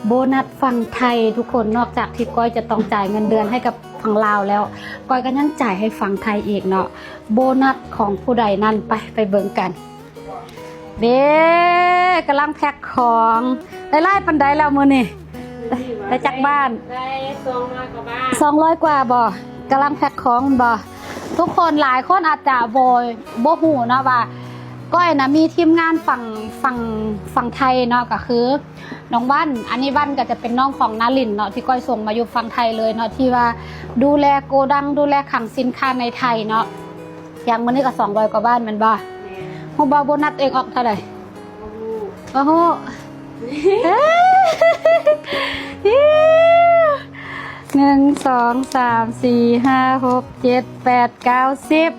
ໂບນັດຝັ່ງໄທທຸກຄົນ, ນອກຈາກທີ່ກ້ອຍຈະຕ້ອງຈ່າຍເງິນເດືອນໃຫ້ກັບຝັ່ງລາວແລ້ວ, ກ້ອຍກໍຍັງຈ່າຍໃຫ້ຝັ່ງໄທອີກເນາະ. ໂບນັດຂອງຜູ້ໃດນັ້ນ ໄປ ໄປເບິ່ງກັນ. ເດ້ ກຳລັງແພັກຂອງ. ໄດ້ຫຼາຍປານໃດແລ້ວມື້ນີ້? ໄດ້ຈັກບ້ານ? ໄດ້ສອງຮ້ອຍກວ່າບ້ານ. ສອງຮ້ອຍກວ່າບໍ່? ກຳລັງແພັກຂອງແມ່ນບໍ່? ທຸກຄົນ ຫຼາຍຄົນອາດຈະບໍ່ ບໍ່ຮູ້ເນາະວ່າ ກ້ອຍນະມີທີມງານຝັ່ງ ຝັ່ງ ຝັ່ງໄທເນາະ, ກໍຄືນ້ອງວັນ. ອັນນີ້ວັນກໍຈະເປັນນ້ອງຂອງນາລິນເນາະ ທີ່ກ້ອຍສົ່ງມາຢູ່ຝັ່ງໄທເລີຍເນາະ, ທີ່ວ່າດູແລໂກດັງ ດູແລຄັງສິນຄ້າໃນໄທເນາະ. ຢ່າງມື້ນີ້ກໍສອງຮ້ອຍກວ່າບ້ານແມ່ນບໍ່? ແມ່ນ. ຮູ້ບໍ່ໂບນັດເອງອອກເທົ່າໃດ? ບໍ່ຮູ້. ບໍ່ຮູ້. ເອີ ໜຶ່ງ ສອງ ສາມ ສີ່ ຫ້າ ຫົກ ເຈັດ ແປດ ເກົ້າ ສິບ.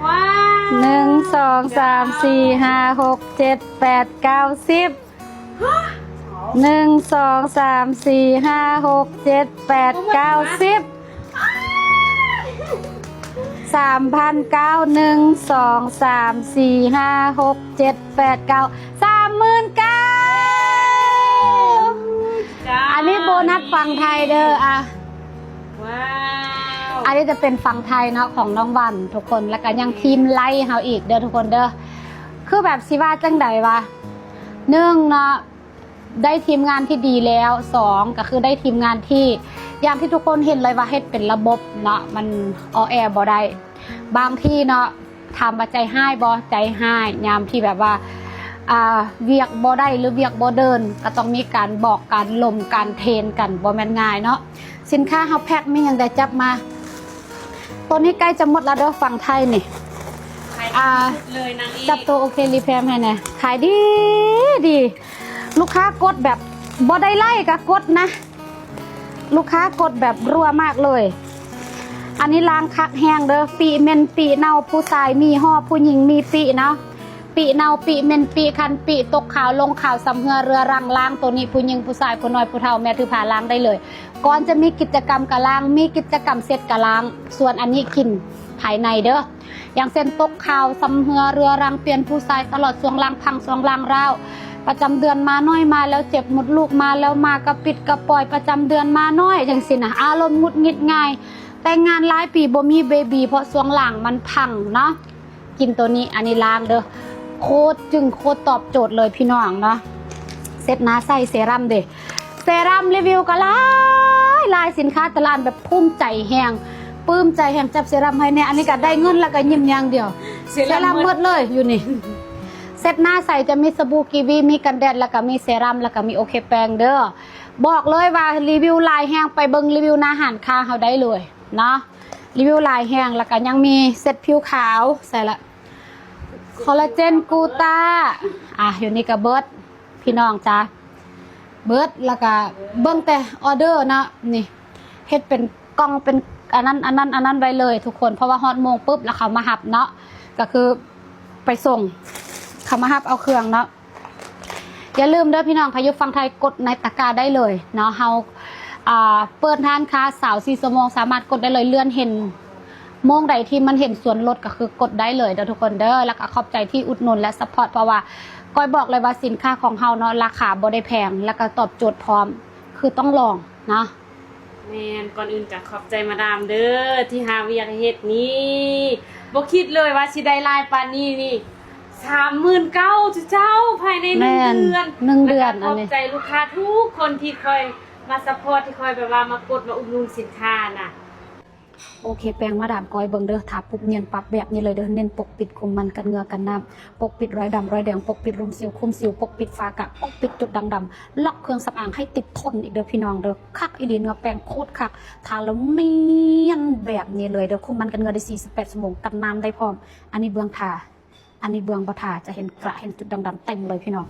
ວ້າວ. ໜຶ່ງ ສອງ ສາມ ສີ່ ຫ້າ ຫົກ ເຈັດ ແປດ ເກົ້າ ສິບ. ຮະ? ໜຶ່ງ ສອງ ສາມ ສີ່ ຫ້າ ຫົກ ເຈັດ ແປດ ເກົ້າ ສິບ. ສາມພັນເກົ້າ. ໜຶ່ງ ສອງ ສາມ ສີ່ ຫ້າ ຫົກ ເຈັດ ແປດ ເກົ້າ. ສາມໝື່ນເກົ້າ. ອັນນີ້ໂບນັດຝັ່ງໄທເດີ. ອ່ະ ວ້າວ. ອັນນີ້ຈະເປັນຝັ່ງໄທເນາະ ຂອງນ້ອງວັນທຸກຄົນ, ແລ້ວກໍຍັງທີມໄລ່ເຮົາອີກເດີທຸກຄົນເດີ. ຄືແບບຊິວ່າຈັ່ງໃດວະ? ໜຶ່ງເນາະ ໄດ້ທີມງານທີ່ດີແລ້ວ, ສອງ ກໍຄືໄດ້ທີມງານທີ່ ຢ່າງທີ່ທຸກຄົນເຫັນເລີຍວ່າເຮັດເປັນລະບົບເນາະ, ມັນອອແອບໍ່ໄດ້. ບາງທີເນາະ ຖາມວ່າໃຈຮ້າຍບໍ່? ໃຈຮ້າຍ. ຍາມທີ່ແບບວ່າ ອ່າ ວຽກບໍ່ໄດ້ ຫຼື ວຽກບໍ່ເດີນ ກໍຕ້ອງມີການບອກ ການລົມ ການເທຣນກັນ, ບໍ່ແມ່ນງ່າຍເນາະ. ສິນຄ້າເຮົາແພັກ ມີຫຍັງໃດຈັບມາ. ໂຕນີ້ໃກ້ຈະໝົດແລ້ວເດີ ຝັ່ງໄທນີ້. ຂາຍ ອ່າ ດີທີ່ສຸດເລີຍນາງເອກ. ຈັບໂຕໂອເຄລີແພມໃຫ້ແດ່. ຂາຍດີ ດີ. ລູກຄ້າກົດແບບບໍ່ໄດ້ໄລ່ກໍກົດນະ, ລູກຄ້າກົດແບບຮົ່ວມາກເລີຍ. ອັນນີ້ລ້າງຄັກແຮງເດີ, ປີ້ເໝັນ ປີ້ເນົ່າ, ຜູ້ຊາຍມີຫໍ່ ຜູ້ຍິງມີປີ້ເນາະ. ປີ້ເນົ່າ ປີ້ເໝັນ ປີ້ຄັນ ປີ້ຕົກຂາວ ລົງຂາວ ຊຳເຮື້ອເຮືອລັງ. ລ້າງໂຕນີ້ ຜູ້ຍິງ ຜູ້ຊາຍ ຜູ້ນ້ອຍ ຜູ້ເຖົ້າ ແມ່ຖືພາ ລ້າງໄດ້ເລີຍ. ກ່ອນຈະມີກິດຈະກຳກະລ້າງ, ມີກິດຈະກຳເສັດກະລ້າງ. ສ່ວນອັນນີ້ກິ່ນພາຍໃນເດີ, ຢ່າງເຊັ່ນ ຕົກຂາວ ຊຳເຮື້ອເຮືອລັງ, ປ່ຽນຜູ້ຊາຍຕະຫຼອດ, ຊ່ວງລ່າງພັງ ຊ່ວງລ່າງຮ້າວ, ປະຈຳເດືອນມາໜ້ອຍ ມາແລ້ວເຈັບ, ມົດລູກມາແລ້ວມາກະປິດກະປ່ອຍ, ປະຈຳເດືອນມາໜ້ອຍ ຈັ່ງຊີ້ນະ, ອາລົມຫງຸດຫງິດງ່າຍ, ແຕ່ງງານຫຼາຍປີບໍ່ມີເບບີ ເພາະຊ່ວງລ່າງມັນພັງເນາະ. ກິນໂຕນີ້ ອັນນີ້ລ້າງເດີ, ໂຄດຈຶ່ງ ໂຄດຕອບໂຈດເລີຍພີ່ນ້ອງເນາະ. ເຊັດໜ້າໃສ່ເຊຣັມເດ, ເຊຣັມຣີວິວກໍຫຼາຍ ຫຼາຍສິນຄ້າແຕ່ລະອັນ ແບບພູມໃຈແຮງ, ປຶ້ມໃຈແຮງ. ຈັບເຊຣັມໃຫ້ແດ່. ອັນນີ້ກໍໄດ້ເງິນແລ້ວກໍຍິ້ມຢ່າງດຽວ. ເຊຣັມ ເຊຣັມໝົດເລີຍຢູ່ນີ້. ເຊັດໜ້າໃສຈະມີສະບູກີວີ, ມີກັນແດດ ແລ້ວກໍມີເຊຣັມ ແລ້ວກໍມີໂອເຄແປງເດີ. ບອກເລີຍວ່າຣີວິວຫຼາຍແຮງ, ໄປເບິ່ງຣີວິວໜ້າຮ້ານຄ້າເຮົາໄດ້ເລີຍເນາະ. ຣີວິວຫຼາຍແຮງ ແລ້ວກໍຍັງມີເຊັດຜິວຂາວ ໃສ່ລະ ຄໍລາເຈນ ກູຕາ. ອ່ະ ຢູ່ນີ້ກໍເບິດ ພີ່ນ້ອງຈ້າ, ເບິດ. ແລ້ວກໍເບິ່ງແຕ່ອໍເດີເນາະ, ນີ້ເຮັດເປັນກ່ອງ ເປັນອັນນັ້ນ ອັນນັ້ນ ອັນນັ້ນໄວ້ເລີຍທຸກຄົນ, ເພາະວ່າຮອດໂມງປຶບ ແລ້ວເຂົາມາຮັບເນາະ, ກໍຄືໄປສົ່ງ ເຂົາມາຮັບເອົາເຄື່ອງເນາະ. ຢ່າລືມເດີພີ່ນ້ອງ, ໃຜຢູ່ຝັ່ງໄທກົດໃນຕະກາໄດ້ເລີຍເນາະ. ເຮົາ ອ່າ ເປີດຮ້ານຄ້າຊາວສີ່ຊົ່ວໂມງ, ສາມາດກົດໄດ້ເລີຍ, ເລື່ອນເຫັນໂມງໃດທີ່ມັນເຫັນສ່ວນລົດ ກໍຄືກົດໄດ້ເລີຍເດີທຸກຄົນເດີ. ແລ້ວກໍຂອບໃຈທີ່ອຸດໜູນ ແລະ ຊັບພອດ, ເພາະວ່າກ້ອຍບອກເລີຍວ່າສິນຄ້າຂອງເຮົາເນາະ ລາຄາບໍ່ໄດ້ແພງ ແລ້ວກໍຕອບໂຈດພ້ອມ, ຄືຕ້ອງລອງເນາະ. ແມ່ນ, ກ່ອນອື່ນກໍຂອບໃຈມາດາມເດີ ທີ່ຫາວຽກໃຫ້ເຮັດນີ້. ບໍ່ຄິດເລີຍວ່າຊິໄດ້ຫຼາຍປານນີ້ນີ້. ສາມໝື່ນເກົ້າ ເຈົ້າ ພາຍໃນໜຶ່ງເດືອນ. ແມ່ນ, ໜຶ່ງເດືອນ. ແລ້ວກໍຂອບໃຈລູກຄ້າທຸກຄົນທີ່ຄອຍມາຊັບພອດ, ທີ່ຄອຍແບບວ່າມາກົດມາອຸດໜູນສິນຄ້ານະ. ໂອເຄ, ແປງມາດາມກ້ອຍເບິ່ງເດີ, ທາປຸບນຽນປັບແບບນີ້ເລີຍເດີ. ເນັ້ນປົກປິດຂຸມມັນກັນເຫຍື້ອກັນນ້ຳ, ປົກປິດຮອຍດຳຮອຍແດງ, ປົກປິດຫຼຸມສິວ, ຄຸມສິວ, ປົກປິດຝາກະ, ປົກປິດຈຸດດ່າງດຳ, ລັອກເຄື່ອງສຳອາງໃຫ້ຕິດທົນອີກເດີພີ່ນ້ອງເດີ. ຄັກອີ່ຫຼີ, ເນື້ອແປງໂຄດຄັກ, ທາແລ້ວນຽນແບບນີ້ເລີຍເດີ. ຄຸມມັນກັນເຫຍື້ອໄດ້ສີ່ສິບແປດຊົ່ວໂມງ, ກັນນ້ຳໄດ້ພ້ອມ. ອັນນີ້ເບື້ອງທາ, ອັນນີ້ເບື້ອງບໍ່ທາ, ຈະເຫັນກະເຫັນຈຸດດ່າງດຳເຕັມເລີຍພີ່ນ້ອງ.